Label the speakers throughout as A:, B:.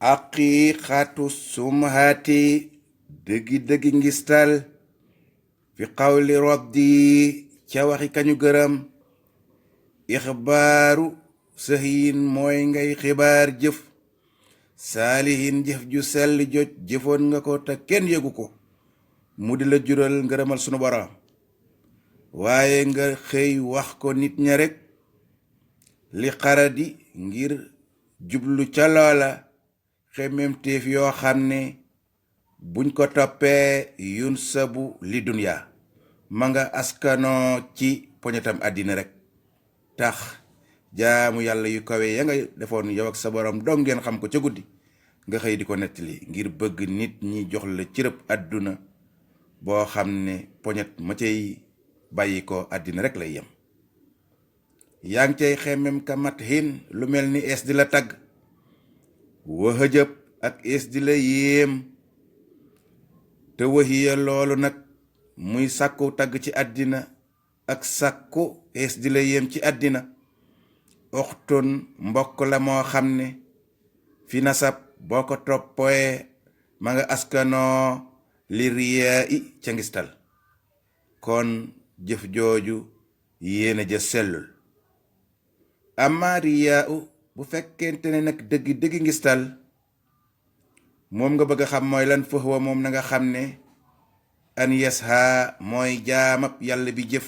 A: aqiqatu sumhati dëggi ngistal fi qawli rabdi ca waxi kañu gërëm ixbaaru sahiin mooy ngay xibaar jëf saalihin jëf ju sell joj jëfoon nga ko te kenn yëgu ko mu di la jural ngërëmal sunu borom waaye nga xëy wax ko nit ña rekk li xaradi ngir jublu ca loola xemmemteef yoo xam ne buñ ko toppee yun sabu li dunya ma nga askanoo ci poñetam àddina rekk tax jaamu yàlla yu kawe ya nga defoon yow ak sa borom dong ngeen xam ko ca guddi nga xëy di ko nettali ngir bëgg nit ñi jox la cërëb àdduna boo xam ne poñet ma cay bàyyi ko àddina rekk lay yem yaa ngi cay xemmem ka mat hin lu mel ni ees di la tagg waxëjëb ak ees di la yéem te waxiya loolu nag muy sàkku tagg ci àddina ak sàkku ees di la yéem ci àddina oxtun mbokk la moo xam ne fi nasab boo ko toppee ma nga askanoo li riyaa i ca ngistal kon jëf jooju yéena ja sellul amma riyaa u bu fekkente ne nag dëggi ngistal moom nga bëgg a xam mooy lan fëxwa moom na nga xam ne an yasha mooy jaamab yàlla bi jëf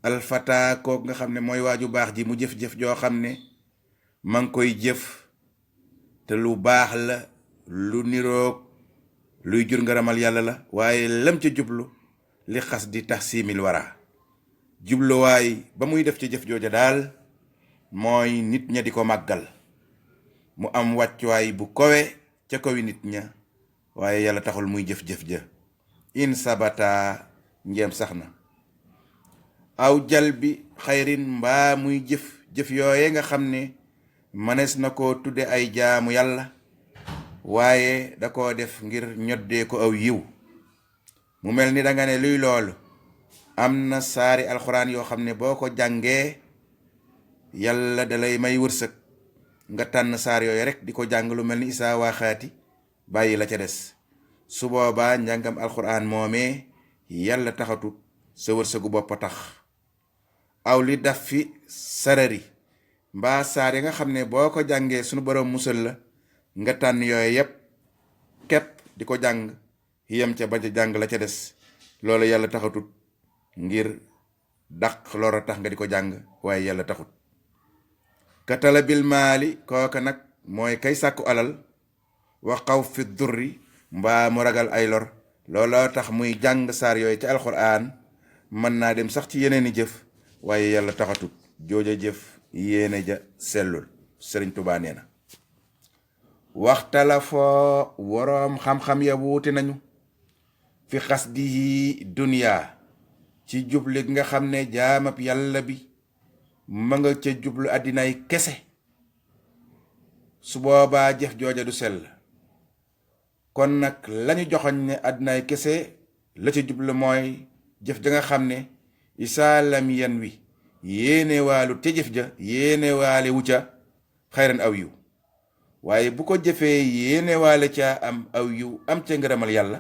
A: alfata kook nga xam ne mooy waaju baax ji mu jëf-jëf joo xam ne ma ngi koy jëf te lu baax la lu niroog luy jur ngërëmal yàlla la waaye lam ca jublu li xas di tax siimil wara jubluwaay ba muy def ci jëf jooja daal mooy nit ña di ko màggal mu am wàccuwaay bu kowe ca kawi nit ña waaye yàlla taxul muy jëf-jëf ja in sabata njeem sax na aw jal bi xayrin mbaa muy jëf yooye nga xam ne mënees na ko tudde ay jaamu yàlla waaye da koo def ngir ñoddee ko aw yiw mu mel ni danga ne luy loolu am na saari alxuraan yoo xam ne boo ko jàngee yàlla dalay may wërsëg nga tànn saar yooyu rek di ko jàng lu mel ni isaa waaxaati bàyyi la ca des su boobaa njàngam alxuraan moomee yàlla taxatut sa wërsëgu bopp tax aw li daf fi sarari mbaa saar yi nga xam ne boo ko jàngee sunu borom musal la nga tànn yooyu yépp képp di ko jàng yem ca bañ a jàng la ca des loolu yàlla taxatut ngir dàq loro tax nga di ko jàng waaye yàlla taxut ka talabil maali kooka nag mooy kay sàkku alal wa xaw fi durri mbaa mu ragal ay lor looloo tax muy jàng saar yooyu ci alxuraan mën naa dem sax ci yeneeni jëf waaye yàlla taxatut jooja jëf yéene ja sellul sëriñ Tuubaa nee na waxtala foo woroom xam-xam ya wuute nañu fi xas di duniyaa ci jubli nga xam ne jaamab yàlla bi ma nga ca jublu àddinaay kese su boobaa jëf jooja du sell kon nag lañu joxoñ ne àddinaay kese la ca jublu mooy jëf ja nga xam ne isaalam yan wi yéene waalu te jëf ja yéene waale wu ca xayran aw yiw waaye bu ko jëfee yéene waale ca am aw yiw am ca ngërëmal yàlla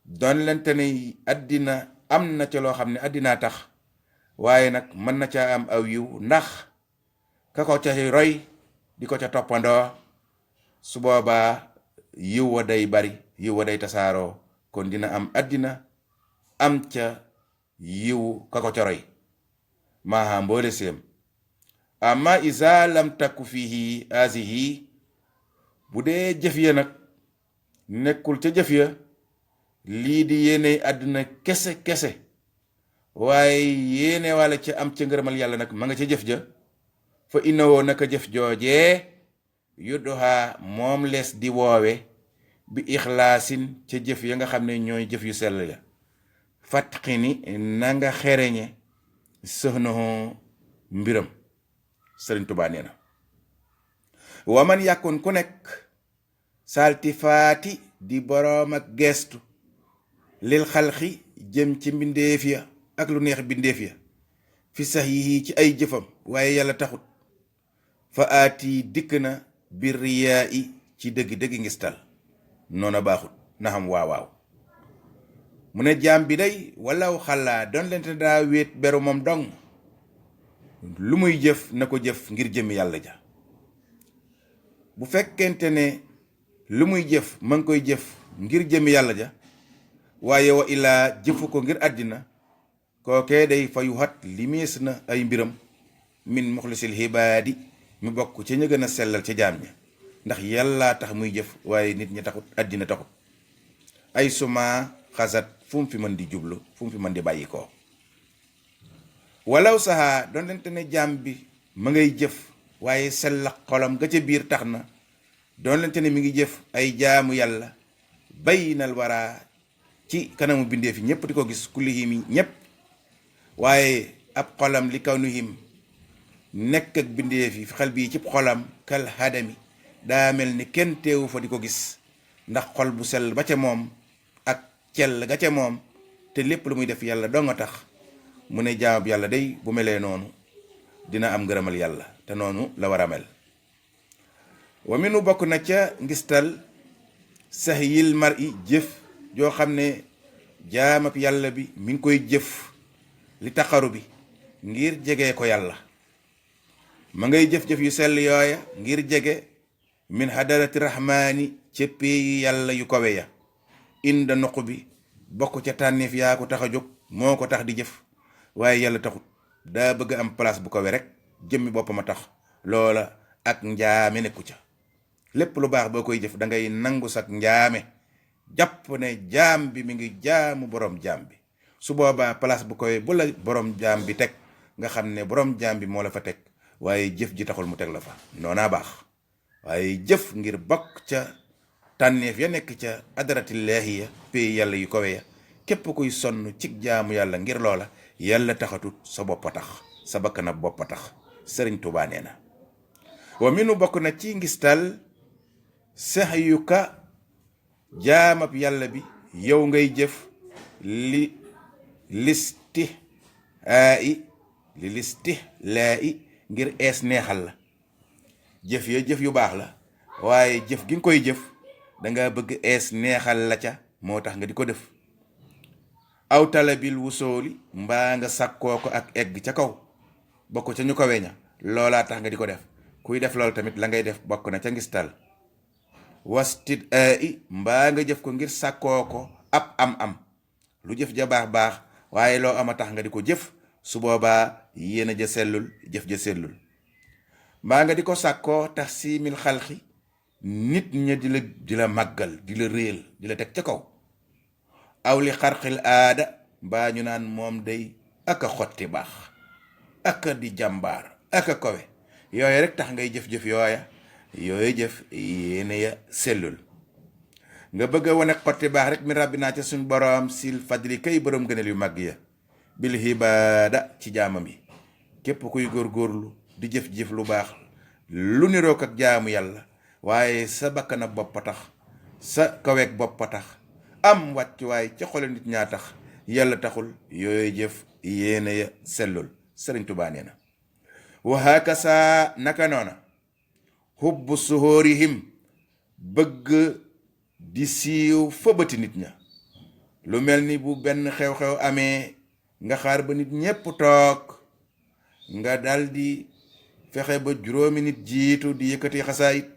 A: doon lente ne àddina am na ca loo xam ne àddinaa tax waaye nag mën na ca am aw yiw ndax ka ko ca roy di ko ca toppandoo su boobaa yiw wa day bari yiw wa day tasaaroo kon dina am àddina am ca yiw ka ko ca roy maaha mboole séem amma isa lam takku fihi asihi bu dee jëf ya nag nekkul ca jëf ya lii di yéene àdduna kese waaye yéene walla ca am ca ngërëmal yàlla nag ma nga ca jëf ja fa innawoo naka jëf joojee yudduha moom lees di woowe bi ixlaasin ca jëf ya nga xam ne ñooy jëf yu sell ya fatxini na nga xereñe sëxnahu mbiram sëriñ Tuubaa nee na waman yàkkun ku nekk saltifaati di boroom ak geestu lil xalxi jëm ci mbindeef ya ak lu neex mbindeef ya fi sax yi ci ay jëfam waaye yàlla taxut fa aati dikk na bir riyaa i ci dëgg-dëgg ngistal noona baaxut na xam waaw mu ne jaam bi day walaw xalaa doon lente daa wéet beru moom dong lu muy jëf na ko jëf ngir jëmi yàlla ja bu fekkente ne lu muy jëf ma ngi koy jëf ngir jëmi yàlla ja waaye wa illaa jëfu ko ngir àddina kookee day fayu xat limees na ay mbiram min muxlisil xibaadi mi bokk ca ña gën a sellal ca jaam ña ndax yàlla tax muy jëf waaye nit ñi taxut àddina taxut ay suma xasat fu mu fi mën di jublu fu mu fi mën di bàyyi ko walaw saxaa doon lente ne jaam bi ma ngay jëf waaye sella xolam ga ca biir tax na doon lente ne mi ngi jëf ay jaamu yàlla baynal waraa ci kanamu bindee fi ñëpp di ko gis kullihim yi ñëpp waaye ab xolam li kaw nuhim nekk ak bindee fi xel bii ci xolam kal hadami daa mel ni kenn teewu fa di ko gis ndax xol bu sell ba ca moom ak cell ga ca moom te lépp lu muy def yàlla doo nga tax mu ne jaamab yàlla day bu melee noonu dina am ngërëmal yàlla te noonu la war a mel wa minu bokk na ca ngistal sahyil mar i jëf joo xam ne jaamab yàlla bi mi ngi koy jëf li taxaru bi ngir jege ko yàlla ma ngay jëf-jëf yu sell yooya ngir jege min hadarati rahmaani ca péeyi yàlla yu kawe ya inda noq bi bokk ca tànneef yaa ko tax a jóg moo ko tax di jëf waaye yàlla taxut daa bëgg am place bu kawe rek jëmmi boppam a tax loola ak njaame nekku ca lépp lu baax boo koy jëf da ngay nangu sak njaame jàpp ne jaam bi mi ngi jaamu borom jaam bi su boobaa place bu kawe bu la borom jaam bi teg nga xam ne borom jaam bi moo la fa teg waaye jëf ji taxul mu teg la fa noonaa baax waaye jëf ngir bokk ca tànneef ya nekk ca adratillaahi ya pay yàlla yu kawe ya képp kuy sonn ci jaamu yàlla ngir loola yàlla taxatut sa boppa tax sa bakkana boppa tax sëriñ Tuubaa nee na wa minu bokk na ci ngistal sax yu ka jaamab yàlla bi yow ngay jëf li listi laa i ngir ees neexal la jëf ya jëf yu baax la waaye jëf gi nga koy jëf danga bëgg ees neexal la ca moo tax nga di ko def aw talabil wusooli mbaa nga sàkkoo ko ak egg ca kaw bokk ca ñu ko weña loolaa tax nga di ko def kuy def loolu tamit la ngay def bokk na ca ngistal wastit mbaa nga jëf ko ngir sàkkoo ko ab am lu jëf ja baax waaye loo ama tax nga di ko jëf su boobaa yéena ja sellul jëf ja sellul mbaa nga di ko sàkkoo tax siimil xalxi nit ña di la màggal di la réel di la teg ca kaw aw li xarxil aada mbaa ñu naan moom day aka xotti baax aka di jàmbaar aka kowe yooyu rek tax ngay jëf-jëf yooyu jëf yéena ya sellul nga bëgg a wane xotti baax rek mi rabbi naa ca suñ boroom sil fadli kay boroom gënal yu màgg ya bil hibaada ci jaamam yi képp kuy góorgóorlu di jëf-jëf lu baax lu nirook ak jaamu yàlla waaye sa bakkana boppa tax sa kaweeg boppa tax am wàccuwaay ca xole nit ñaa tax yàlla taxul yooyu jëf yéena ya sellul sëriñ Tuubaa nee na wa hakasa naka noona hubbu suhurihim bëgg di siiw fa bëti nit ña lu mel ni bu benn xew-xew amee nga xaar ba nit ñépp toog nga daldi fexe ba juróomi nit jiitu di yëkkati xasaayit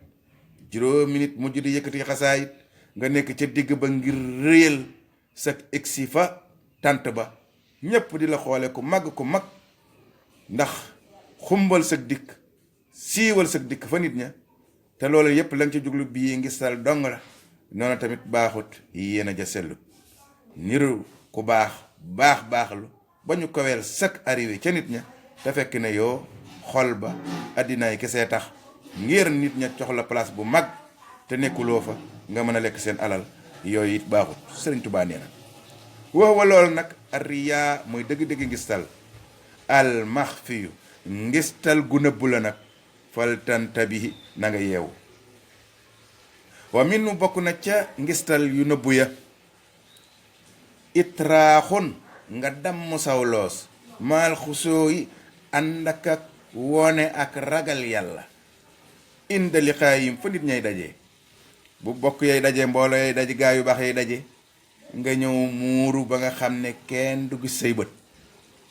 A: juróomi nit mujj di yëkkati xasaayit nga nekk ca digg ba ngir réyal sa egsi fa tant ba ñépp di la xoole ku mag ndax xumbal sa dikk siiwal sa dikk fa nit ña te loolu yépp la nga ca juglu bii ngistal dong la noonu tamit baaxut yéen a ja sellut niru ku baaxlu ba ñu koweel sak arrivé ca nit ña te fekk ne yoo xol ba addinaay kesee tax ngir nit ña jox la place bu mag te nekkuloo fa nga mën a lekk seen alal yooyu it baaxut sëriñ Tuubaa nee na wax wa loolu nag arriyaa mooy dëgg-dëgg ngistal al maxfiyu ngistal gu nëbbu la nag fal tantabihi na nga yeewu wa min nu bokk na ca ngistal yu nëbbu ya itraaxun nga damm saw loos maal xusoo yi ànd ak wone ak ragal yàlla inda liqaayim fa nit ñay daje bu bokk yay daje mbooloo yay daje gaa yu baax yay daje nga ñëw muuru ba nga xam ne kenn du gis say bët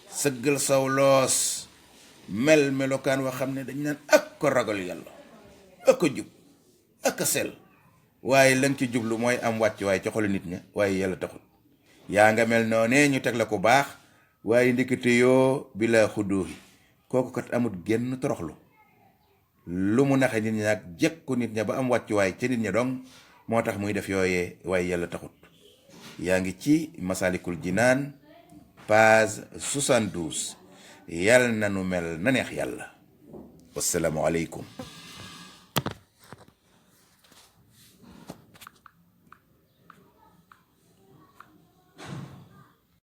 A: sëggal saw loos mel melokaan wa xam ne dañ naan ak ko ragal yàlla ak ko jub ak ko sel waaye la nga ci jublu mooy am wàcc waaye ci xolu nit ña waaye yàlla taxul yaa nga mel noonee ñu teg la ko baax waaye ndikite yoo bi la xudduuhi kooku kat amut genn toroxlu lu mu naxe nit ña ak jekku nit ña ba am wàcc waaye ca nit ña dong moo tax muy def yooyee waaye yàlla taxut yaa ngi ci Masalikul Jinaan page 72 yàlla na nu mel na neex yàlla wassalaamu aleykum